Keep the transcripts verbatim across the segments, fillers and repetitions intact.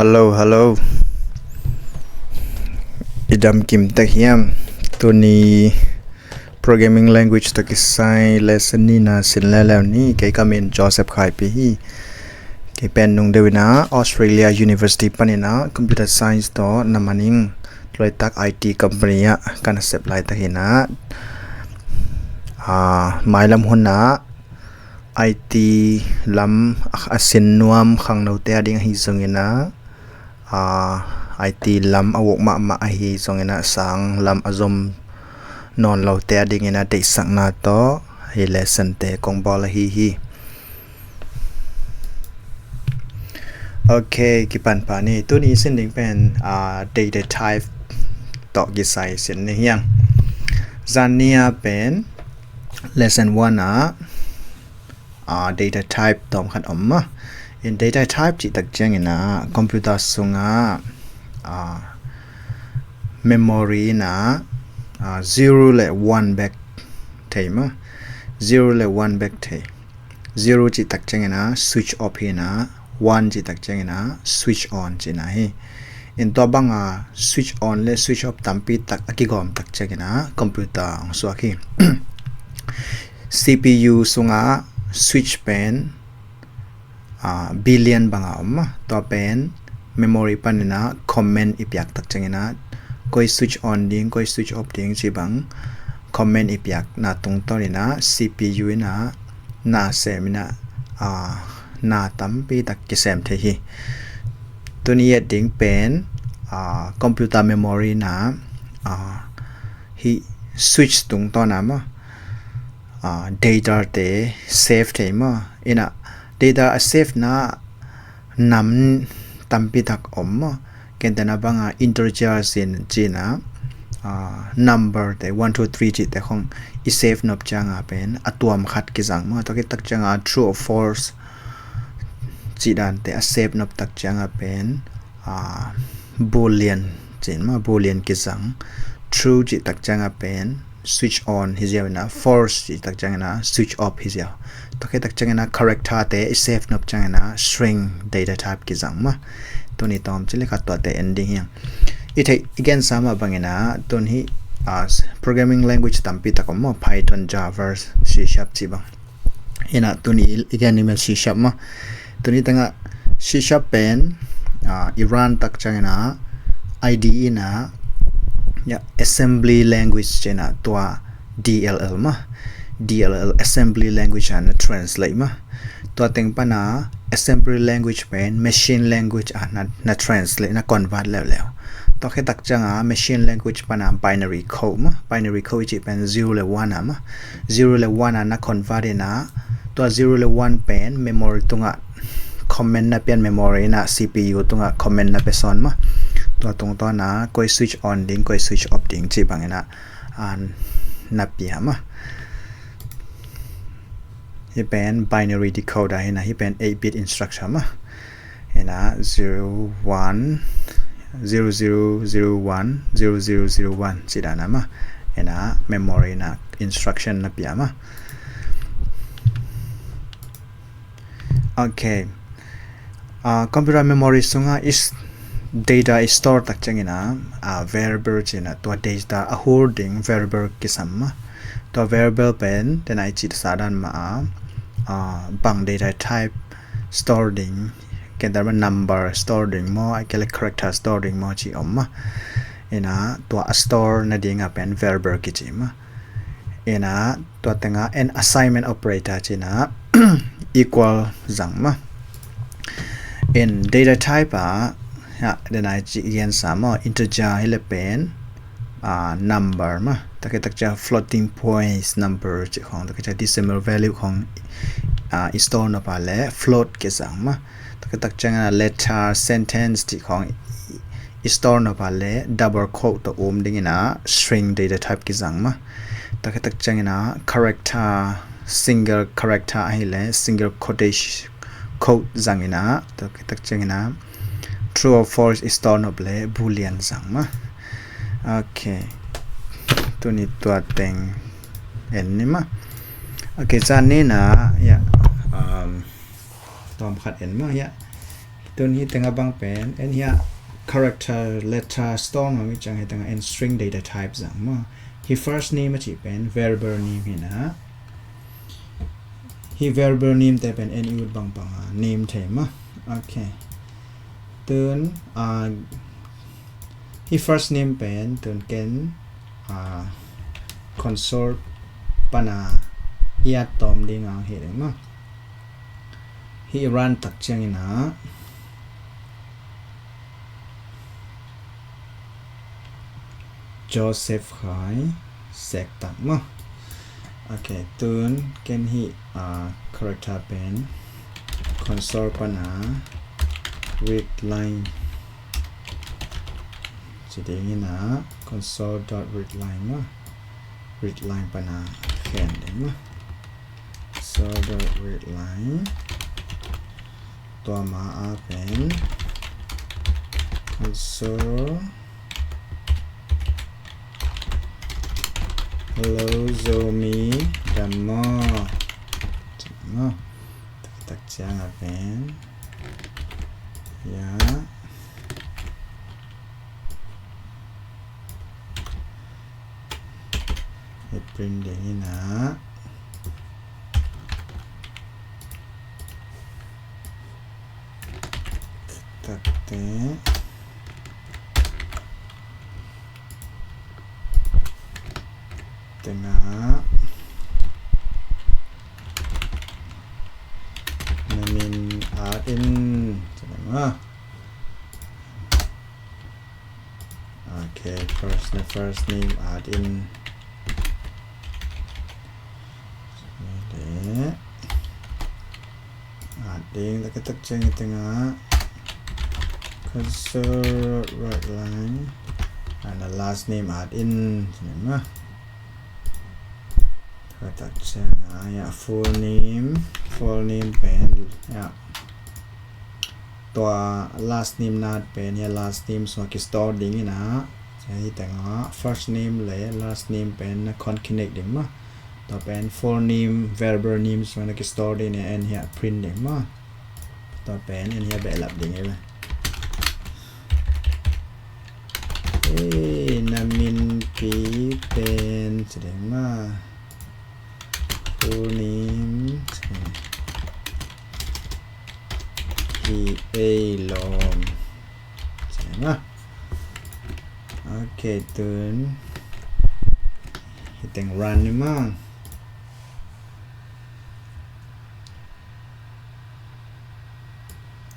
Hello, hello. I dam kim tak hiam? Tuni programming language tawh kisai lesson nihna sin leuleu ni. Kei ka min Joseph Khaipi hi. Kei pen nung deuh in ah Australia University panin ah computer science tawh na man ing, tua laitak I T company ah ka na sep laitak hi in ah, ah, mailam hun ah I T lam a, a sin nuam khangnote a ding ahi zongin ah, ah, I T lam a wok mahmah ahi zongin ah sang lam a zom nawn lote a dingin ah deihsakna tawh hih lesson te kong bawl ahi hi. Ok, kipan pah ni. Tuni sin ding pen, ah, data type tawh kisai sin ni hiang. Zan ni a pen lesson one ah, ah, data type tawm khat om mah. In data type cih tak ciangin ah computer sungah, ah, memory in ah, ah, zero le one bek thei mah. Zero le one bek thei. Zero cih tak ciangin ah switch off hi in ah, one cih tak ciangin ah switch on cihna hi. In tua banga switch on le switch off tampi tak a kigawm tak ciangin ah computer hong suak hi. C P U sungah switch pen, ah, billion banga om mah. Tua pen memory panin ah command i piak tak ciangin ah koi switch on ding, koi switch off ding cih bang command i piakna tungtawn in ah C P U in ah na sem in ah, ah, na tampi tak kisem thei hi. Tuni et ding pen, ah, computer memory in ah, ah, hih switch tungtawn ah mah, ah, data te save thei mah. In ah data a save na nam tampi tak om mah. Kentena banga integer sin cihna, ah, number te one, two, three cihte khong i save nop cianga pen a tuam khat kizang mah. Tua khit tak cianga true or false cih dante a save nop tak cianga pen, ah, boolean cih mah, boolean kizang. True cih tak cianga pen switch on hi ziau in ah, false cih tak ciangin ah switch off hi ziau. Tua khit tak ciangin ah character te i save nop ciangin ah string data type kizang mah. Tuni tawm cih le khat tuate en ding hiang. I theih i gensa mah bangin ah tun hih, ah, programming language tampi tak om mah, Python, Java, C sharp cih bang. In ah tuni i gen ni mel C sharp mah. Tuni tengah C sharp pen, ah, i run tak ciangin ah I D E in ah, ya, assembly language cih in ah tua D L L mah. D L L assembly language ah na translate mah. Tua teng pana assembly language pen machine language ah na, na translate, na convert leuleu. Tua khit tak cianga machine language pana binary code mah. Binary code i cih pen zero le one ah mah. Zero le one ah na convert in ah, tua zero le one pen memory tungah command na pian, memory in ah C P U tungah command na pia sawn mah. Tua tungtawn ah koi switch on ding, koi switch off ding cih bangin ah, ah, na pia mah. Hih pen binary decoder hi in ah, hih pen eight bit instruction mah. In ah zero one, zero zero zero one, zero zero zero one cih dan ah mah. In ah memory in ah instruction na pia mah. Ok. Ah, computer memory sungah i s-, data i store tak ciangin ah, ah, variable cih in ah tua data a hul ding variable kisam mah. Tua variable pen tena i cih sa dan mah a, ah, bang data type store ding, kentena number store ding maw, ahih kei leh character store ding maw cih om mah. In ah tua a store nading ah pen variable kici mah. In ah tua tengah an assignment operator cih in ah equal zang mah. In data type ah, ya, dena i cih gensa maw, integer hi leh pen, ah, number mah. Tua khit tak ciang floating point number cih khong, tua khit tak ciang decimal value khong, ah, i store nop a leh float kizang mah. Tua khit tak ciang ah letter, sentence cih khong i store nop a leh double quote tawh um dingin ah string data type kizang mah. Tua khit tak ciangin ah character, single character ahih leh single quotation quote zangin ah, tua khit tak ciangin ah true or false i store nop leh boolean zang mah. Ok. Tuni tua teng en ni mah. Ok, zan ni in ah, ya, um, tawm khat en mah, ya. Tun hih tengah bang pen, en hih ah character letter store mah mi ciang hih tengah en string data type zang maw. Hih first name a cih pen variable name hi na. Hih variable name te pen en i ut bang bang a name thei maw. Ok. Tun, ah, hih first name pen tun ken, ah, console pan a i at tawm ding a hi ding maw. Hih run tak ciangin ah Joseph Khai sek tak maw. Ok, tun ken hih, ah, character pen console pan a read line ci ding in ah console dot read line maw. Read line pan a khen ding maw. Console dot read line. Tua ma a pen console, "Hello Zomi, dam maw?" Ci maw. Tak ciang a pen, ya, i print ding in ah. Tak te. Tengah na min at in. Tengah. Ok, first na first name at in. At ding, tak tak ciang i tengah console write line. And the last name at in. Tengah. Tak ciang a, ya, full name, full name pen, ya. Tua last name na at pen, ya, last name sung a ki store ding in ah. Hih tengah first name le last name pen na concatenate ding maw. Tua pen full name, variable name sung a na ki store ding in ah, en hih ah print ding maw. Tua pen en hih ah behlap ding hi ve. Ei, na minpi pen ci ding maw. Full name hi ei lawm. Ci ding maw. Ok, tun hih teng run ni maw.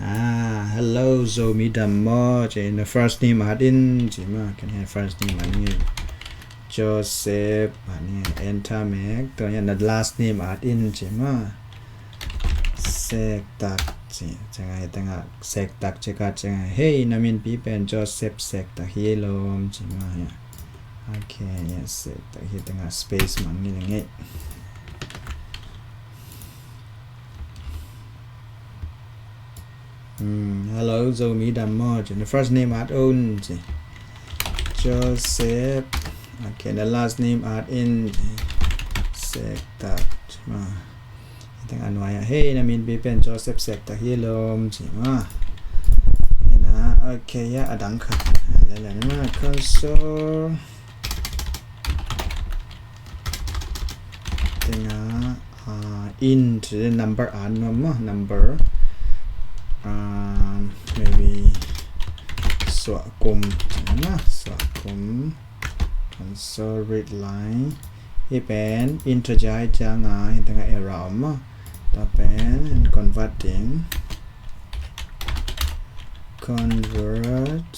Ah, "Hello Zomi, dam maw?" Ci, na first name at in ci maw. Ken hih first name at in, Joseph at in, enter mek. Tua hih na last name at in ci maw. Sek tak ci. Ciang a hih tengah sek tak ci ka ciang a, "Hei, na minpi pen Joseph Sek Tak hi ei lawm," ci maw. Ya. Ok, ya, Sek Tak hi tengah space mang ni leng ei. Hmm, "Hello Zomi, dam maw?" Ci, na first name at un ci. Joseph. Ok, na last name at in ci. Sek Tak ci maw. Hih teng a nuai ah, "Hei, na minpi pen Joseph Sek Tak hi ei lawm," ci maw. Hih na, ok, ya, a dang khat. Lele ni maw, console tengah, ah, int number at nuam maw, number. Ah, maybe suah kum, na, suah kum. Console read line. Hih pen integer hi ciang a, hih tengah error om maw. Tua pen convert ding. Convert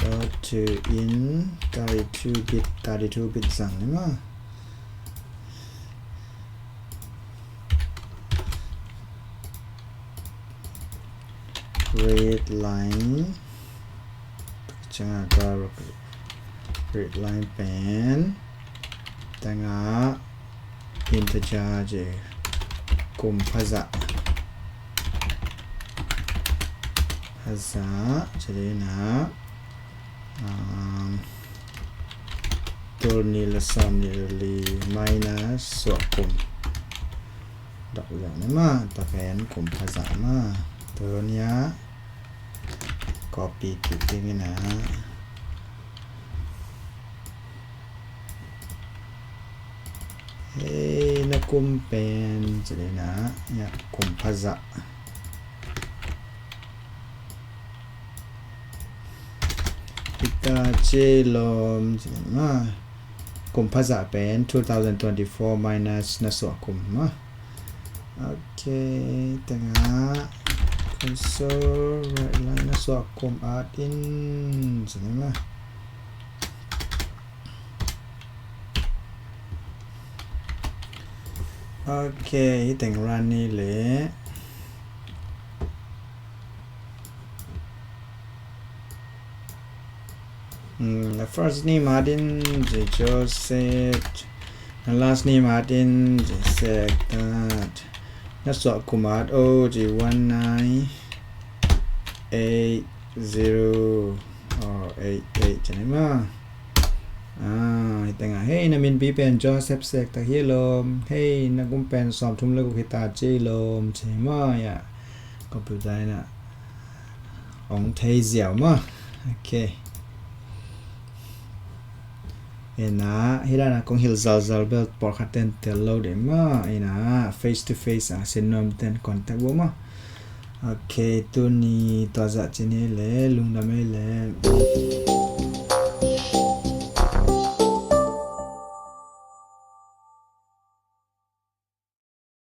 dot to int thirty-two bit, thirty-two bit zang ni maw. Read line. Ciang a ka read line pen tengah integer ci, kum phazah. Phazah ci ding in ah, um, tul nih le sawmnih le li minus suah kum. Dok liang ni maw, tua pen kum phazah maw. Tuni ah copy kik ding in ah. Hei, na kum pen ci ding in ah, ya, kum phazah. Hita ci lawm ci ding in ah. Kum phazah pen two thousand twenty-four minus na suah kum maw. Ok, tengah console write line na suah kum add in ci ding in ah. Ok, hih teng run ni leh. Hmm, na first name add in ci Joseph. Na last name add in ci Sek Tat. Na suah kum add o ci one nine eight zero or eight eight ci ni maw. Ah, hih tengah, hei, na minpi pen Joseph Sek Tat hi lawm. Hei, na kum pen sawmthum le guk hita ci lawm ci maw, ya. Computer in ah ong thei ziau maw. Ok. Ina, hih dan a kong hilh zalzal bel pawlkhat ten tel lo ding maw. Ina, face to face a sin nuam ten contact uh maw. Ok, tuni tua zah ci ni leh, lungdam ei leh.